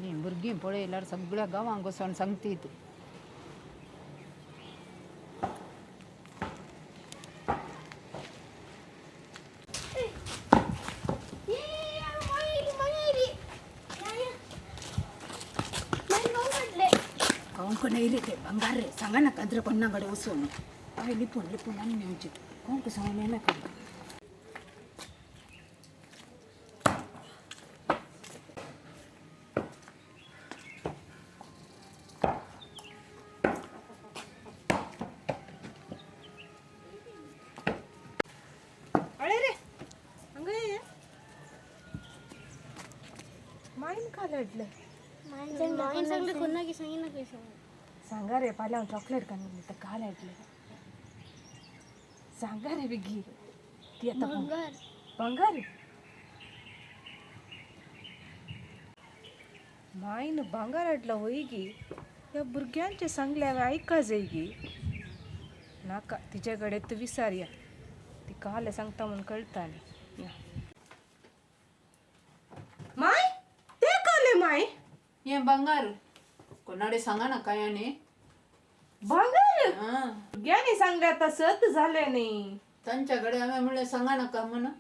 न्ही भुरगीं पळयल्यार सगळ्या गांवांक वचोन सांगतीत. कोण येयले ते भांगार रे, सांगा नाका रे कोणा कडेन वचून. हय, लिपून लिपून आनी मेवचे, कोणक सांगून नाका. अळे रे, हांगा ये. मायन काल हाडलें. मायन सगळे कोणाक सांगिना खंय सांग. सांगा रे, फाल्यां हांव चॉकलेट काडून दिता. काल हाडलें, सांगा रे बेगी. ती आतां भांगर. भांगर. मायन भांगर हाडला वय गी. ह्या भुरग्यांचें सांगलें हांवें, आयका जाय गी. नाका, तिजे कडेन तूं विसारया. ती काल सांगता म्हूण कळटा न्ही. या माय, तें कळ्ळें माय? हें भांगार कोणाडे सांगा नाका आनी. भांगर. आं. भुरग्यांनी सांगलें, आतां सत जालें न्ही. तांच्या कडेन हांवें म्हणलें सांगा नाका म्हणून.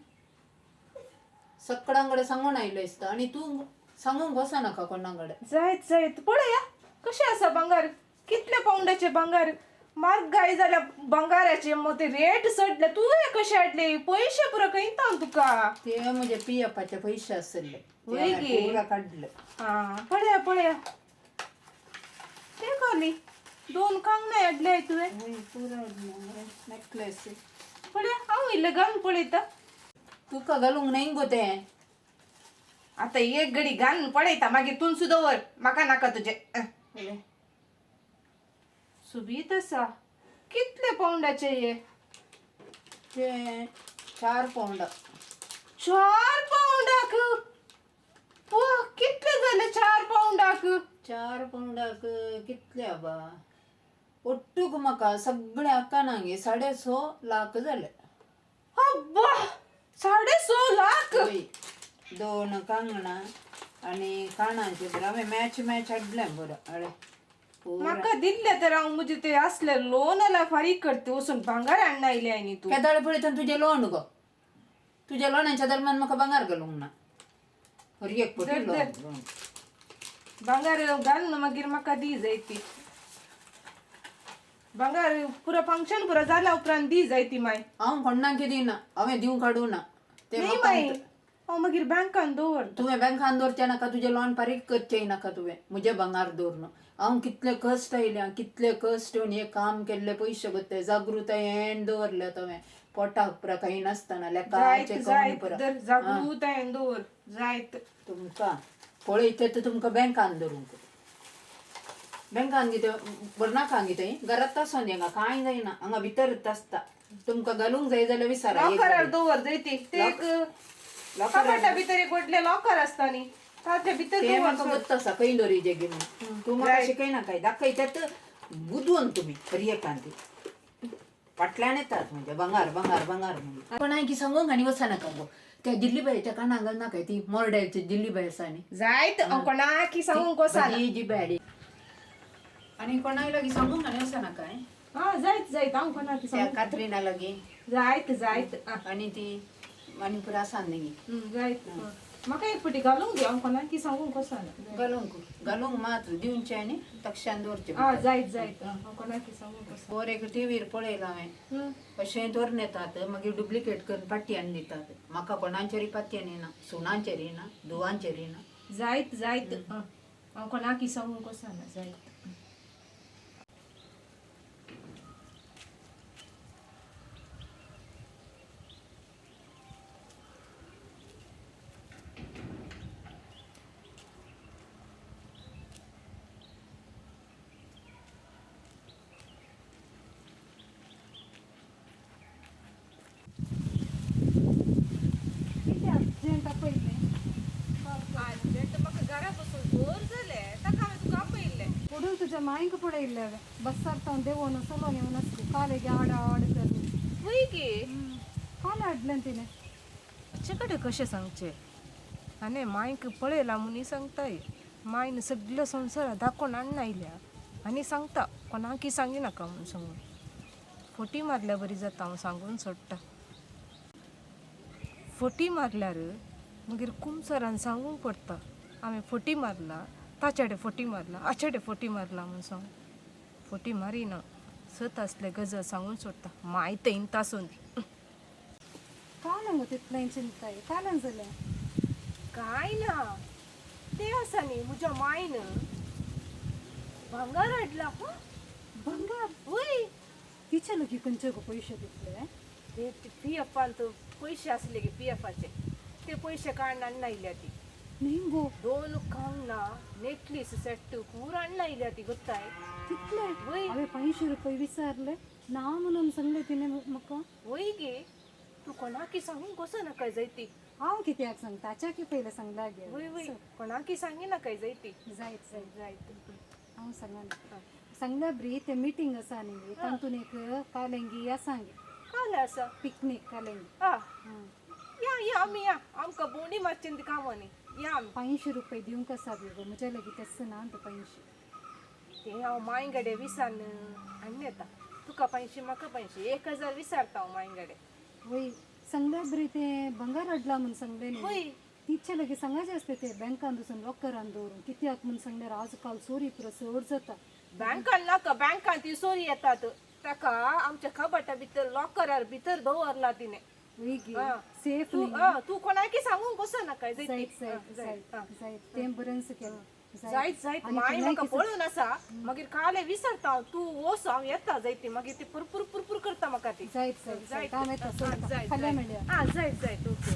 सगळ्यां कडेन सांगून आयलें दिसता आनी तूं सांगूंक वचनाका नाका कोणा कडेन. जायत जायत, पळया कशें आसा भांगर. कितले पावंडाचे भांगर. म्हारगाय जाल्या भांगाराचे, मग ते रेट चडले. तुवें कशें हाडले पयशे पुरो खंयता तुका? ते म्हजे पियपाचे पयशे आसले ते वय हांवें गे. पुरा काडले. आं, पळया पळया, ते कहली दोन कांगणां हाडले तुवें. वय, पुरा नॅकलेस. पळया, हांव इल्लें घालून पळयता. तुका घालूंक न्हय गो तें. आतां एक घडी घालून पळयता, मागीर तूं दवर, म्हाका नाका तुजें. पळय. सुबीत आसा. कितले पावंडाचे हे? ते 4 पौंड. 4 पावंडाक? वा, कितले जाले 4 पावंडाक? 4 पौंडाक कितले आबा, ಒಟ್ಟುಗು म्हाका सगळे अक्कानांगे 6.5 लाख जाले. अब्बा, 6.5 लाख? वय, दोन कांगणां आनी काणांचे बरें हांवें मॅच मॅच हाडलें बरें अळे पुरा. म्हाका दिल्ले तर हांव म्हजे ते असले लोन आला फारीक करते, वचून भांगर हाडून आयले न्ही तूं. केदाळ पळयता तुजें लोन गो. तुज्या लोणाच्या दरम्यान म्हाका भांगार घालूंक ना. हर एक पटी धर, लोन धर. लोन. भांगर घालून मागीर म्हाका दी जाय ती भांगर. पुरो फंक्शन पुरो जाल्या उपरांत दी जाय ती माय. हांव कोणाक दिना, हांवें दिवंक काडूं ना ते. न्ही म्हाका माय, हांव मागीर बँकान दवर. तुवें बँकान दवरचें नाका, तुजें लोन फारीक करचें नाका तुवें. म्हजें भांगार दवरून हांव कितले कश्ट आयल्या, कितले कश्ट येवन हें काम केल्ले पयशे गो ते जागृतायेन दवरले हांवें, पोटाक पुरा काही नासतना जायत लेकाचें कमी जायत पुरा. धर, जागृतायेन दवर जायत. तुमकां पळयते तर तुमकां बँकान दवरूंक, बँकान कितें बरनाका कितें घरांत आसून हांगा कांय जायना, हांगा भितरच आसता. तुमकां घालूंक जाय जाल्यार विचारा एक लॉकरार घडी. दवर जाय ती. ते एक कपाटा भितर एक व्हडलें लॉकर आसता न्ही, ताच्या भितर ते दवर. म्हाका गोत्त आसा खंय दवरिजे गे म्हणून. तूं म्हाका शिकयनाकाय, दाखयतात बुदवंत तुमी. हर एकांती फाटल्यान येतात म्हणजे भांगार भांगार भांगार म्हणून. कोणाक की सांगूंक आनी वचनाका गो. त्या जिल्लीबायच्या कानाक घालनाकाय. ती मोरड्याची जिल्लीबाय आसा न्ही. जायत, हांव कोणाक सांगूंक वचना. भाजी जिबाडी आनी कोणाक लागीं सांगूंक आनी वचनाकाय. हा, जायत जायत, हांव कोणाक त्या सांगूंक. कात्रिना लागीं. जायत जायत आं. आनी ती आनी पुरा आसा न्ही. जायत. म्हाका एक फावटी घालूंक दी, हांव कोणाक सांगूंक वचना. घालूंक घालूंक मात दिवचें आनी तक्षान दवरचें. हा, जायत जायत, हांव कोणाक सांगूंक वचना. वर एक टिवीर पळयलां हांवें, अशें दवरून येतात, मागीर डुप्लिकेट करून पाटयान दितात. म्हाका कोणाचेरूय पातयेन येना, सुनांचेरूय ना, धुवांचेरूय ना. जायत जायत, हांव कोणाक सांगूंक वचना जायत. अर्जंट आपयलें? अर्जंट, म्हाका घरा बसून बोर जालें, ताका हांवें तुका आपयल्लें. ಒಡಲು ತುಜ ಮಾಯಿಂಕ ಪಡ ಇಲ್ಲ ಬಸ್ ಅರ್ಥ ದೇವನ ಸಲೋನೆ ಅವನಸ್ತು ಕಾಲಿಗೆ ಆಡ ಆಡ್ತಾರೆ. वय गे. ಕಾಲ ಆಡ್ಲಂತೀನಿ. ताचे कडेन कशें सांगचें? आनी मांयक पळयलां म्हूण सांगताय. मायन सगळो संवसार दाखोवन हाडून आयल्या आनी सांगता कोणाकी सांगी नाका म्हणून सांगून. फटी मारल्या बरी जाता हांव सांगून सोडटा. फटी मारल्यार मागीर कुमसरान सांगूंक पडटा हांवें फटी मारला, ताच्याडे फटी मारला, हाच्याडे फटी मारला म्हणून सांगून. फटी मारिना, सत आसले गजाल सांगून सोडटा. माय थंय तासून दी. काल गो तितलें चिंताय कालन जालें. काय ना ते आसा न्ही म्हज्या मायन भांगर हाडला. भांगार? वय. तिचे लगी खंयचे गो पयशे तितले? ते पी एफांत पयशे आसले गे पी एफाचे, ते पयशे काडून हाडून आयल्या ती. न्ही गो. दोन कंगनां, नेकलीस सेट पूरा हाडून आयल्या ती गोत्ताय. तितले? वय. हांवें 500 रुपये विचारले ना म्हणून सांगले तिणें म्हाका. वय गे, तूं कोणाकी सांगूंक वचो नाका जायती. हांव कित्याक सांगता, ताच्या की पयलें सांगला गे. वय वय, कोणाकी सांगी नाका जायती. जायत जायत. जायत. हांव सांगना. सांगला ब्री, ते मिटींग आसा न्ही तातूंत एक कालेंगी या सांगे. काल आसा? पिकनीक कालेंगी. आ या या, आमी या, आमकां भोंवडी मारची ती कामां न्ही, या आमी. 500 रुपये दिवंक आसा बी गो म्हज्या लागीं तेच ना ते 500. ते हांव मांय कडेन विसान्न हाडून येता. तुका 500 म्हाका 500, 1000 विसारता हांव मांय कडेन. वय, सांगला बरी, ते भांगार हाडला म्हूण सांगलें न्ही. वय. तिचे लागीं सांगाचें आसलें ते बँकान वचून लॉकरान दवरून कित्याक म्हूण सांगल्यार आज काल चोरी पुरो चड जाता. बँकान नाका, बँकान ती चोरी येतात. ताका आमच्या कबाटा भितर लॉकरार भितर दवरला तिणे. वय गे. आं. सेफ तूं न्ही. आं, तूं कोणाकी सांगूंक वचो नाका जायत जायती. जायत जायत जायत, तें बरेंच केलें. जायत जायत. आनी माय कोणाक म्हाका पळोवन आसा, मागीर काले विसरता हांव. तूं वच, हांव येता जायती. मागीर ती पुरपुर पुरपुर करता म्हाका ती. जायत जायत जायत, हांव येता सोडटा. जायत. फाल्यां मेळया. आं जायत जायत, ओके.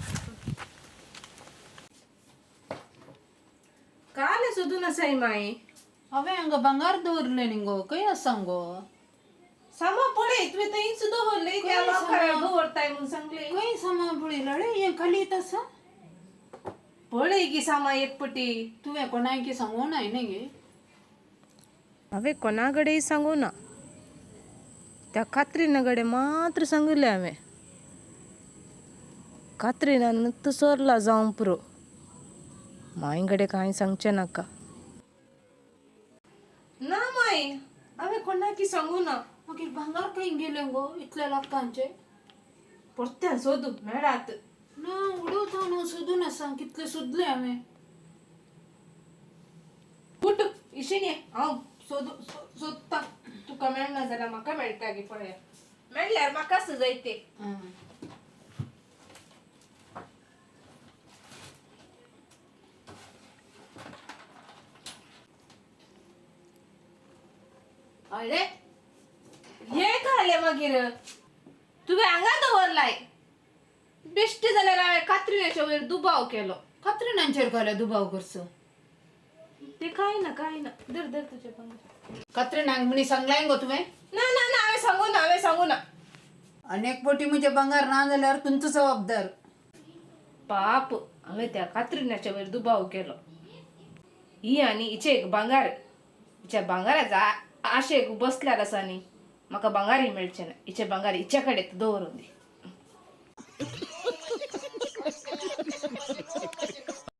काले सोदून आसाय माई. हांवें हांगा भांगार दवरलें न्ही गो, खंय आसा गो? सामा पळय, तुवें थंयच दवरले त्या लॉकरार दवरताय म्हणून सांगले. खंय सामा पळयला रे, हें खालीत आसा. पळय गी सामा एक पटी. तुवें कोणाकी सांगूं नाय न्ही गे? हांवें कोणा कडेन सांगू ना, त्या कात्रिना कडेन मात्र सांगिल्लें हांवें. कात्रिनान तो सोरला जावं पुरो, मांय कडेन कांय सांगचें नाका. ना माय, हांवें कोणाकी सांगू ना. मागीर भांगार खंय गेलें गो इतल्या लाखांचें? परत्यान सोदू मेळात. ना, उडोवता न्हू, सोदून आसा, कितलें सोदलें हांवें. उठ इशिनी, हांव सोदू सोदता. तुका मेळना जाल्यार म्हाका मेळटा गे पळया. मेळ्ळ्यार म्हाकाच जायते. आं. अरे हे खाले मागीर तुवें हांगा दवरलाय. बेश्टे जाल्यार हांवें कात्रिनाच्या वयर दुबाव केलो. कात्रिनांचेर घाल्या दुबाव करचो? ते काय ना काय ना, धर धर तुजे भांगर. कात्रिनांक म्हणी सांगलाय गो तुवें? ना ना ना, हांवें सांगू ना, हांवें सांगू ना. आनी एक पटी म्हजें भांगार ना जाल्यार तुमचो जबाबदार. पाप, हांवें त्या कात्रिनाच्या वयर दुबाव केलो. ही आनी हिचे एक भांगार, हिच्या भांगाराचा आशेक बसल्यार आसा न्ही, म्हाका भांगारय मेळचें ना. हिचें भांगार हिच्या कडेन दवरून दी.